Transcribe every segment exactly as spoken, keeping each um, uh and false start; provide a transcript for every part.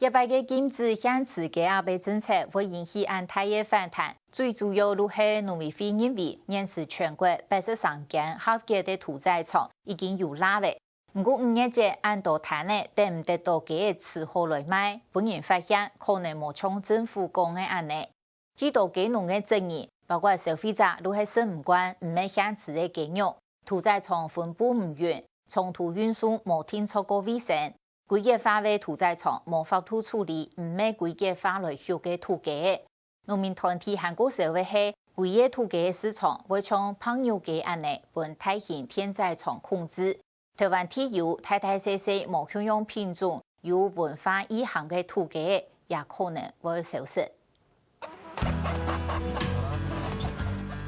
這擺个禁止限制雞鴨个政策會引起恁大个反彈，最主要就係農委會認為，現時全國八十三間合格个屠宰場已經有罅咧。毋過五月節恁多攤仔等毋得到雞仔飼好來賣，分人發現可能無像政府講个恁呢。 許多雞農个質疑，包括消費者都係食毋慣毋係限制个雞肉，屠宰場分布毋均，長途運送無定著過衛生，規格化个屠宰場無法度處理毋係規格化來畜个土雞仔。農民團體還過愁个係，歸个土雞仔市場會像白肉雞恁呢，分大型電宰場控制。 臺灣地有大大細細無共樣品種、有文化意涵个土雞仔，也可能會消失。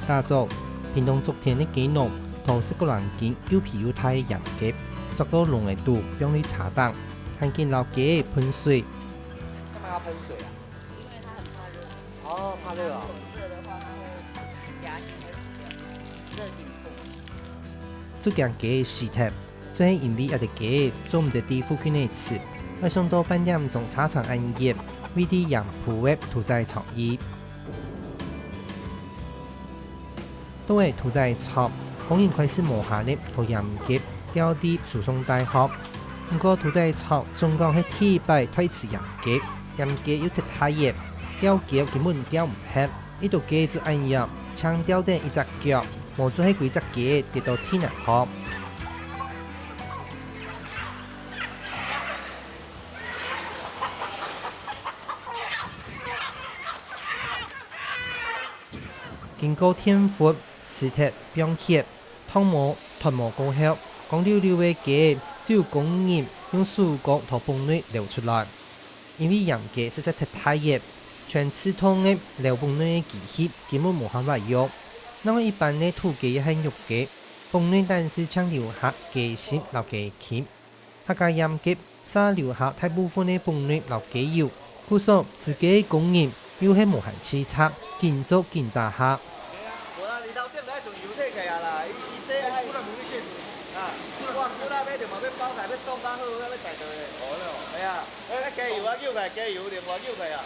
打早，屏東竹田个雞農同十个人斤又肥又大个閹雞，捉到籠仔肚放入車頂，還緊摎雞仔噴水。幹嘛要噴水啊？ 哦，怕熱哦。熱的話，它會牙齦會死掉，熱緊迫。竹驚雞死忒，就係因為這兜雞做毋得在附近仔飼，愛送到半點鐘車程恁遠，位在鹽埔个屠宰場去。到了屠宰場，工人開始無下力，同閹雞吊在輸送帶項。毋過屠宰場總講係第一擺推出閹雞， 閹雞又忒大隻，吊腳根本吊毋核，一隻雞就恁樣，淨吊等一隻腳，無就係歸隻雞跌到地泥項。經過電烳、 呲忒、放血、燙毛、脫毛過後，光溜溜个雞仔就有工人用手工同繃內撈出來。因為閹雞實在忒大隻，全自動个撈繃內个機器根本無辦法用。另外一般个土雞也係肉雞，繃內單淨留下雞心摎雞筋。 客家閹雞嗄留下大部分个繃內摎雞油，故所飼雞个工人又係無閒洎杈，緊做緊打下。無啦，你頭頂來像油摕起來啦，伊，伊這愛，啊，我骨仔尾就嘛欲包起來，欲凍較好，才欲帶倒咧。哦，按呢哦。係啊，啊雞油啊，搝起來，雞油另外搝起來啊。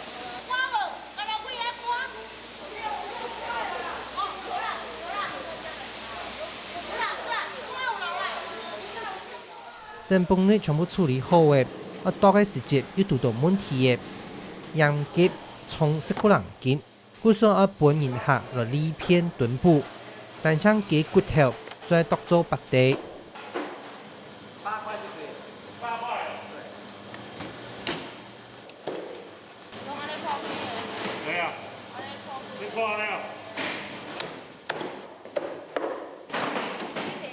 等繃內全部處理好咧，愛剁个時節又堵著問題咧。閹雞重十个零斤，故所愛分人客來利便蹲步，單淨雞骨頭就愛剁做八塊。八塊就可以了。八塊哦。對。 對啊，恁樣破開啊。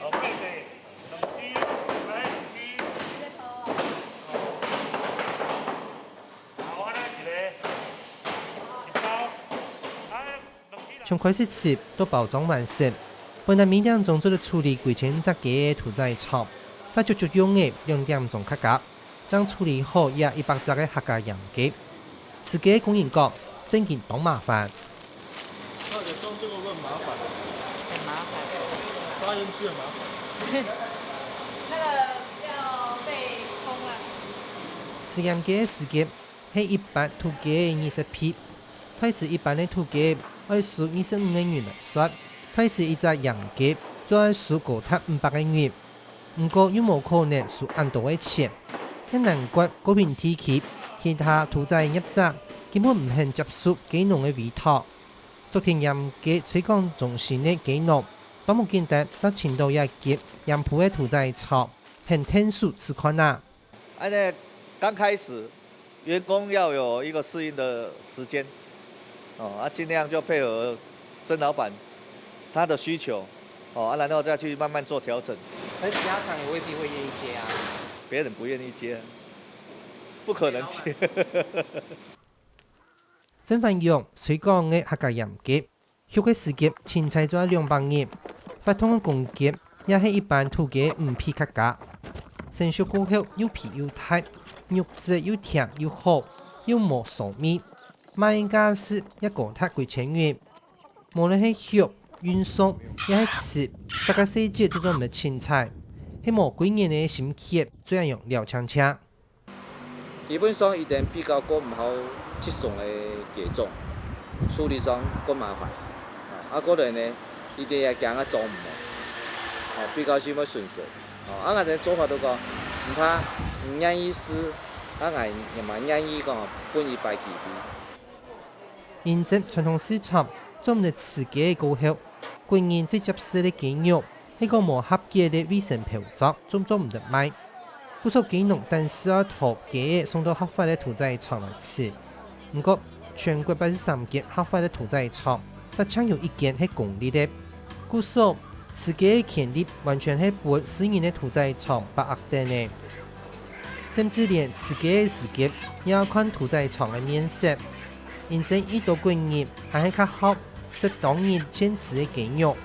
好，對對，兩支，來兩支。好，恁樣一個，一包。啊，兩支啦。從開始飼到包裝完成，本來每點鐘做得處理幾千隻雞个屠宰場，煞足足用个兩點鐘較加。 正處理好這一百隻个客家閹雞。飼雞个工人講，正經當麻煩。殺雞肉就很麻煩。很麻煩。殺菸就很麻煩。那個要被封啊。飼閹雞个時間係一般土雞个二十倍，大隻一般个土雞愛收二十五個銀來算，大隻一隻閹雞就愛收高達五百個銀。 毋過又無可能收恁多个錢，也難怪高屏地區其他屠宰業者根本毋肯接受雞農个委託。竹田閹雞推廣中心个雞農，到目前為止正尋著一間閹埔个屠宰場，肯𢯭手試看啊。 按呢剛開始，員工要有一個適應的時間，哦，啊，盡量就配合曾老闆他的需求，哦，啊，然後再去慢慢做調整。那其他廠也未必會願意接啊。別人不願意接，不可能接。曾煥勇推廣个客家閹雞， 畜个時節，凊彩就愛兩百日，活動个公雞也係一般土雞个五倍較加。成熟過後又肥又大，肉質又甜又好，又無臊味，賣價數也高達幾千銀。無論係畜、運送，也係飼，逐个細節做做毋得凊彩，係無幾年个心血，就恁樣了淨淨。基本上一定比較過毋好集中个雞種，處理上過麻煩。啊，啊，過來呢，一定也驚啊種毋好，啊，比較少會損失。哦，啊，𠊎等做法都講，毋怕，毋願意試，啊，𠊎也蠻願意講分一擺機會。 因為傳統市場做毋得飼雞仔過後，國人最接受个雞肉，係講無合格个衛生標章，就做毋得賣。故所雞農單係愛討雞仔送到合法个屠宰場來飼。毋過，全國八十三間合法个屠宰場，實淨有一間係公立个。故所，飼雞个權利完全係分私人个屠宰場把握等个。 甚至連飼雞个時間也愛看屠宰場个面色。因為已多國人還係較好食當日現飼个雞肉，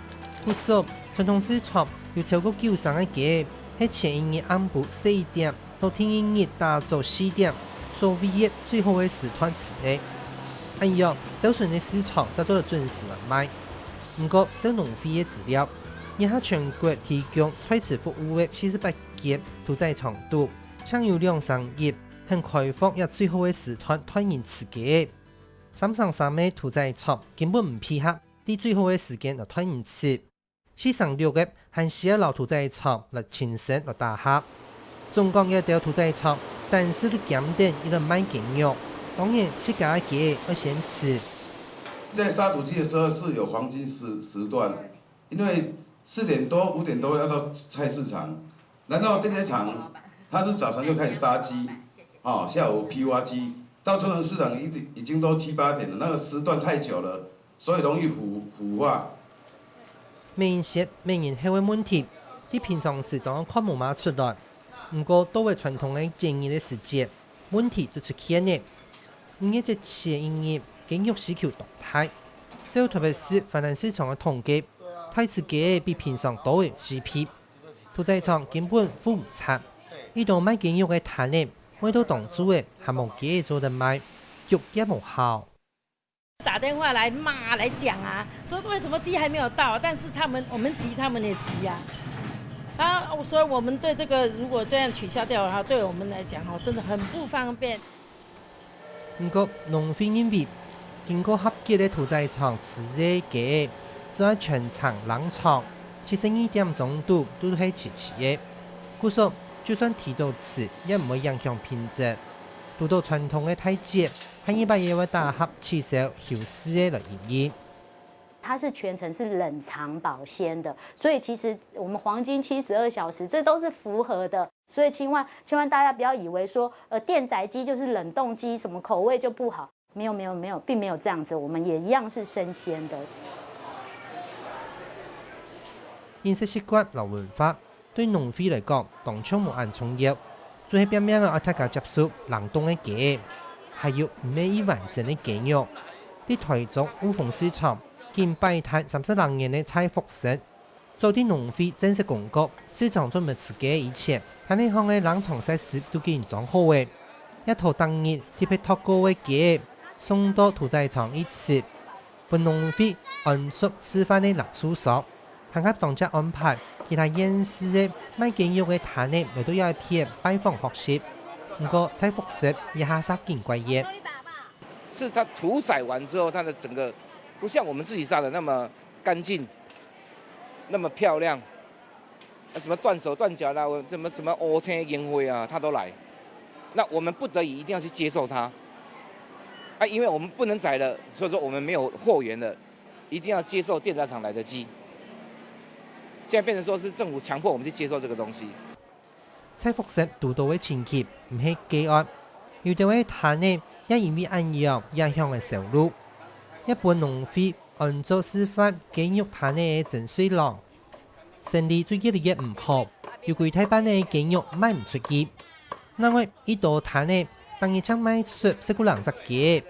故所傳統市場有超過九成个雞係前一日暗晡十一點到第二日打早四點所餵个最好个時段飼个。恁樣，朝晨个市場正做得準時來賣。毋過，照農會个資料，這下全國提供待飼服務个四十八間屠宰場肚， 淨有兩成一肯開放這最好个時段待人飼雞。三成三个屠宰場根本毋配合在最好个時間來待人飼，四成六个還需要摎屠宰場來親身來打合。總講這兜屠宰場，單係都兼等一路賣雞肉，當然自家个雞愛先飼。在殺屠雞的時候是有黃金時時段，因為四點多、五點多要到菜市場， 然後屠宰場，它是早上就開始殺雞，哦，下午批發雞，到傳統市場已經已經都七八點了，那個時段太久了，所以容易腐腐化。美食、美人后个問題，在平常時當看無麼出來，毋過到位傳統个節日个時節，問題就出現了。五月節前一日，雞肉需求當大。照特別係華南市場个統計，待飼雞仔比平常多了四倍。 屠宰場根本赴毋掣，已多賣雞肉个攤仔，賣到當晝仔還無雞仔做得賣，逐家無效。打電話來罵來講啊，說為什麼雞還沒有到，但是他們我們急，他們也急啊。啊，所以我們對這個如果這樣取消掉的話，對我們來講哦，真的很不方便。 毋過，農會認為，經過合格个屠宰場飼个雞仔，只愛全程冷藏，七十二點鐘肚都係齊齊个。故所，就算提早飼，也毋會影響品質。堵到傳統个大節，下二擺也會打合取消休飼个來營業。它是全程是冷藏保鮮的，所以其實我們黃金七十二小時，這都是符合的。 所以千萬千萬大家不要以為說，呃，電宰雞就是冷凍雞，什麼口味就不好。沒有沒有沒有，並沒有這樣子，我們也一樣是生鮮的。飲食習慣摎文化，對農會來講，當像無恁重要，就係拚命仔愛大家接受冷凍个雞仔，還有毋係已完整个雞肉。在台中霧峰市場，緊擺攤三十零年个蔡福生， 早在農會正式公告，市場準備飼雞以前，攤仔項个冷藏設施都已經裝好了。這頭逐日特別擇過个雞仔，送到屠宰場去飼，分農會安裝示範个冷凍箱，還較當遽安排其他縣市个賣雞肉个攤仔來到這片拜訪學習。毋過，蔡福生這下煞緊怪怨。 是它屠宰完之後，它的整個不像我們自己殺的那麼乾淨，那麼漂亮。啊，什麼斷手斷腳啦，什麼什麼烏青煙灰啊，它都來。那我們不得已一定要去接受它。啊，因為我們不能宰了，所以說我們沒有貨源了，一定要接受電宰場來的雞。現在變成說是政府強迫我們去接受這個東西。 蔡福生堵到个情形毋係個案，有兜个攤仔也因為恁樣影響了收入。這分農會安做示範雞肉攤仔个徵稅籠，生理就越來越毋好，有幾大半个雞肉賣毋出去。另外，已多攤仔逐日淨賣出十幾零隻雞，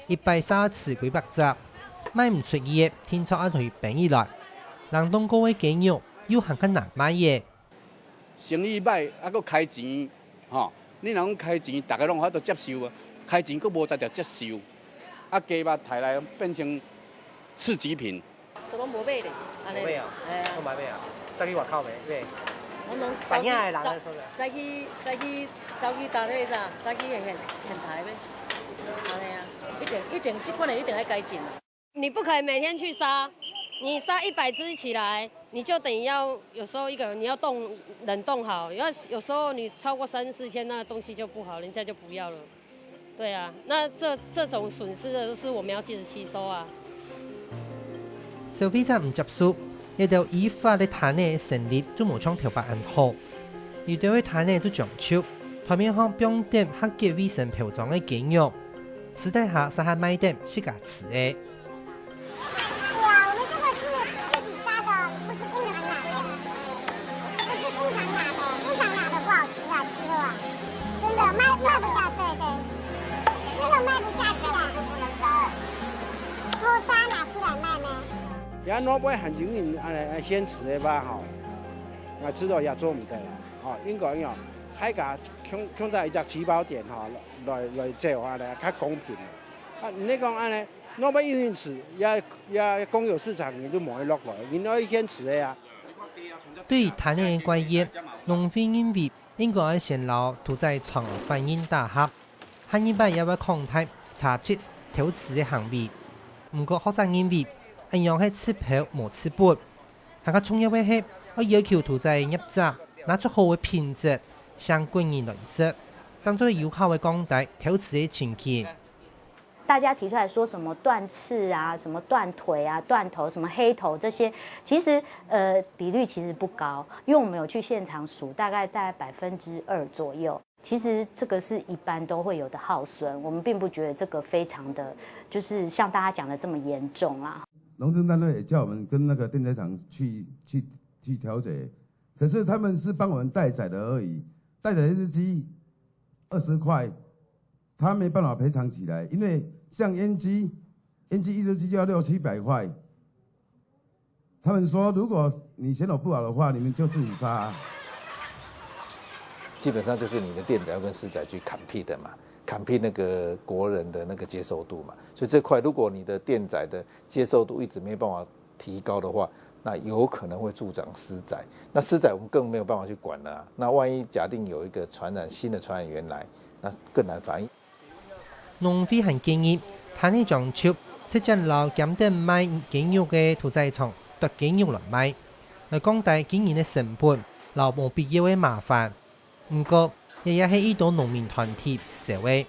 一擺殺飼幾百隻，賣毋出去个定著愛同佢分起來。冷凍過个雞肉又還較難賣个。 生理歹，啊，閣開錢，吼，你若講開錢，大家攏有法度接受啊，開錢閣無才調接受，啊，雞肉刣來變成次級品。都攏無買咧，按呢。無買啊？哎呀。都無買啊？再去外口買，買。知影个人來說个。早起早起早起打那啥，早起現現台咩？安尼啊，一定一定這款的一定愛改進啊。你不可以每天去殺，你殺一百隻起來，你就等於要有時候一個你要凍冷凍好，要有時候你超過三四天，那東西就不好，人家就不要了。对啊，那这这种损失的都是我们要自己吸收啊。消費者毋接受，這兜已發个攤仔生理就無像頭擺恁好。有兜个攤仔就將就，台面項放等合格衛生標章个雞肉，私底下煞還賣得自家食个。 对啊，我们这个是自己杀的，不是工厂打的，不是工厂打的，工厂打的不好吃啊，吃了啊，真的卖卖不下，对对，真的卖不下去啊。偷杀拿出来卖呢。也老板還有人啊，堅持个吧吼，啊，吃到也做毋得啦，吼，應該要大家共共在一隻起跑點吼，來來走下來，較公平。啊，你講安尼， 老板有人食，也也公有市場，人就無會落來，人愛堅持个啊。對於攤仔个關係，農會認為應該愛先摎屠宰場反映打合，下二擺也會擴大查緝偷食个行為。毋過學者認為，恁樣係食標無食本，還較重要个係愛要求屠宰業者拿出好个品質，請國人來食，正做得有效个降低偷食个情形。 大家提出來說什麼斷翅啊、什麼斷腿啊、斷頭、什麼黑頭這些，其實呃比率其實不高，因為我們有去現場數，大概在百分之二左右。其實這個是一般都會有的耗損，我們並不覺得這個非常的就是像大家講的這麼嚴重啦。農政單位也叫我們跟那個電宰場去去去調解，可是他們是幫我們待宰的而已，待宰一隻雞二十塊，他沒辦法賠償起來，因為像閹雞，閹雞一隻雞就要六七百塊。他們說，如果你嫌我不好的話，你們就自己杀啊。基本上就是你的店仔要跟私宰去 compete 的嘛，compete 那个国人的那个接受度嘛。所以这块，如果你的店仔的接受度一直没办法提高的话，那有可能会助长私宰。那私宰我们更没有办法去管了啊。那万一假定有一个传染新的传染源来，那更难防疫。农会还建议，攤仔將就直接摎兼等賣雞肉个屠宰場奪雞肉來賣，來降低雞肉个成本，摎無必要个麻烦。毋过，這也係一兜農民團體愁个。 其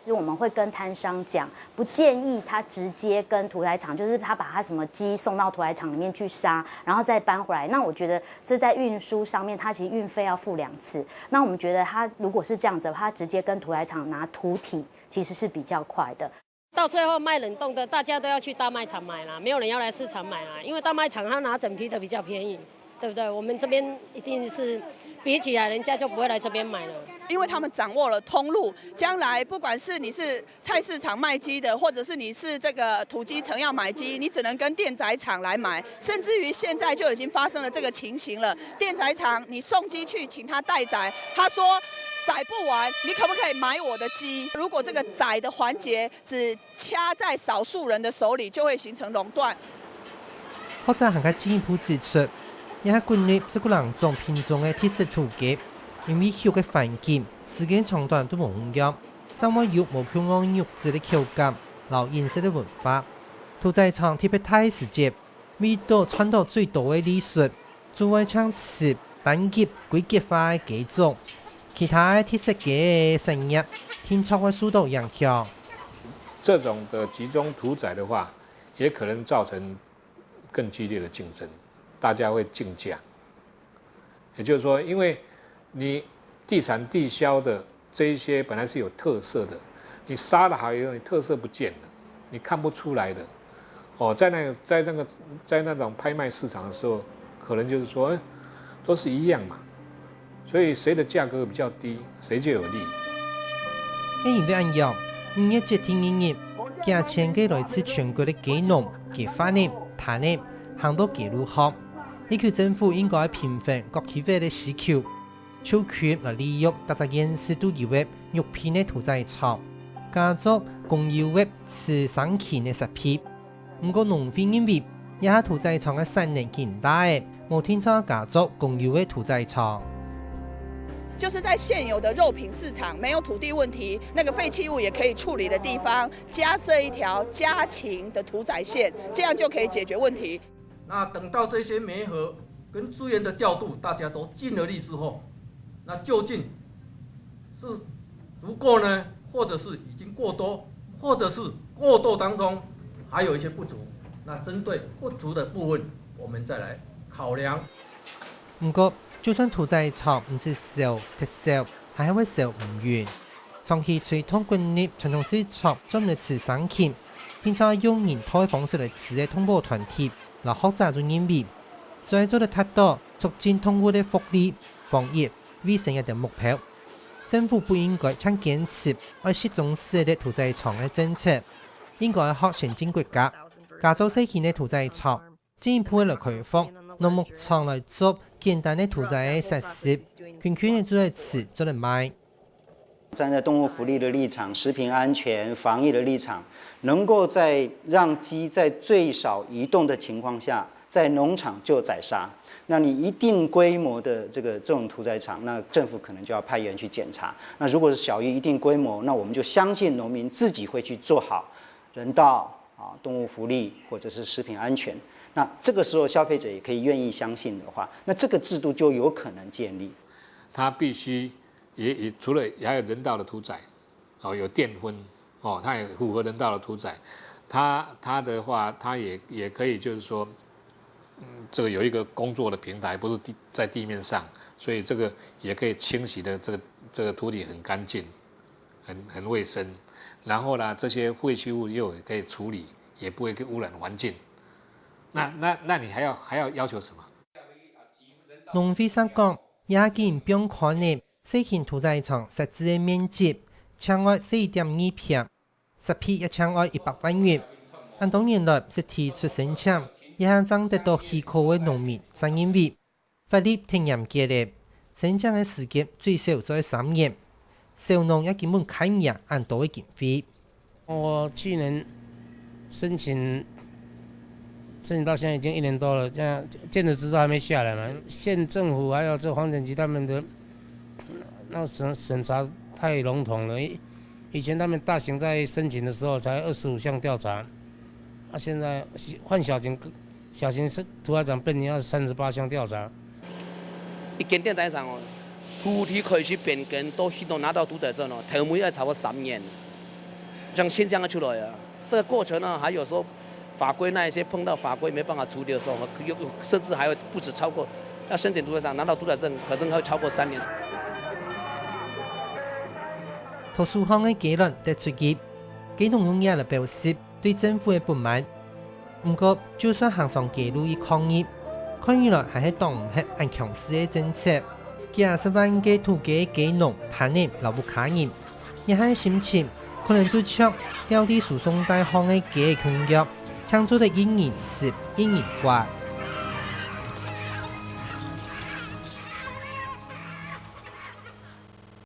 实我们会跟摊商讲，不建议他直接跟屠宰场，就是他把他什么鸡送到屠宰场里面去杀，然后再搬回来。那我觉得这在运输上面，他其实运费要付两次。那我们觉得他如果是这样子的话，他直接跟屠宰场拿屠体其实是比较快的。到最后卖冷冻的，大家都要去大卖场买啦，没有人要来市场买啦，因为大卖场他拿整批的比较便宜。 对不对？我们这边一定是比起来，人家就不会来这边买了。因为他们掌握了通路，将来不管是你是菜市场卖鸡的，或者是你是这个土鸡城要买鸡，你只能跟电宰场来买。甚至于现在就已经发生了这个情形了，电宰场你送鸡去请他代宰，他说宰不完，你可不可以买我的鸡？如果这个宰的环节只掐在少数人的手里，就会形成垄断。学者还个进一步指出，也係国内十个零种品种个特色土鸡，因为畜个环境、时间长短都无共样，正会有无共样肉质个口感，摎饮食个文化。屠宰场特别大个时节，为到赚到最多个利润，就会请食单一规格化个鸡种，其他个特色鸡个生意定著会受到影响。这种的集中屠宰的话，也可能造成更激烈的竞争，大家会竞价。也就是说，因为你地产地销的这一些本来是有特色的，你杀了好以后，你特色不见了，你看不出来的。哦，在那个在那个在那种拍卖市场的时候，可能就是说，哎，都是一样嘛，所以谁的价格比较低，谁就有利。也因为恁样，五月节第二日，幾千个来自全国个雞农、雞販仔、攤仔，行到街路項，要求政府应该平衡各区域个需求，就近来利用逐隻縣市都有个肉品个屠宰场，加做公有个飼生禽个设备。毋过农会认为，這下屠宰场个产能已經大个，無定著加築公有个屠宰場。就是在现有的肉品市场没有土地问题，那个废弃物也可以处理的地方，加设一条家禽的屠宰线，这样就可以解决问题。那等到这些媒合跟资源的调度，大家都尽了力之后，那究竟是足够呢，或者是已经过多，或者是过多当中还有一些不足？那针对不足的部分，我们再来考量。毋過，就算屠宰場毋使燒忒燒，還係會燒毋勻。長期吹動滾入傳統市場專門飼牲禽，並且用人道方式來飼个動保團體摎學者就認為，只愛做得達到促進動物个福利、防疫、衛生這兜目標，政府不應該淨堅持愛集中式个屠宰場个政策，應該愛學先進國家，加做細型个屠宰場，進一步來開放農牧場來做簡單个屠宰个實習，近近仔做得飼做得賣。站在动物福利的立场、食品安全、防疫的立场，能够在让鸡在最少移动的情况下，在农场就宰杀。那你一定规模的这个这种屠宰场，那政府可能就要派员去检查。那如果是小于一定规模，那我们就相信农民自己会去做好人道啊、动物福利或者是食品安全。那这个时候消费者也可以愿意相信的话，那这个制度就有可能建立。它必须也也除了也要有人道的屠宰，哦，有电分，哦，它也符合人道的屠宰。它它的话，它也也可以就是说，嗯，这个有一个工作的平台，不是地在地面上，所以这个也可以清洗的这个这个土地很干净，很很卫生。然后呢，这些废弃物又可以处理，也不会污染环境。那那那你还要还要要求什么？農委會講，這下緊放寬个細型屠宰場設置个面積，淨愛四點二坪，設備也淨愛一百萬元。恁多年來識提出申請，這下正得到許可个農民就認為，法律忒嚴格了，申請个時間最少做三年，小農也根本看毋贏恁多个經費。 我去年申请，申请到现在已经一年多了，现在建筑执照还没下来嘛。县政府还有这黄检局他们的那审审查太笼统了。以以前他们大型在申请的时候才二十五项调查，啊，现在换小型小型是屠宰场变成要三十八项调查。一间屠宰场哦，土地开始变更到现在拿到屠宰证哦，头目要差不多三年，像现象出来啊。这个过程呢，还有说法规那一些碰到法规没办法处理的时候，有甚至还会不止超过，要申请屠宰场拿到屠宰证，可能会超过三年。讀書項个雞卵得出去，雞農用這來表示對政府个不滿。毋過，就算行上街路去抗議，看起來還係擋毋核恁強勢个政策。幾下十萬个土雞个雞農攤仔摎屋下人，這下个心情可能就像吊在輸送帶項个雞仔共樣，淨做得一日食一日刮。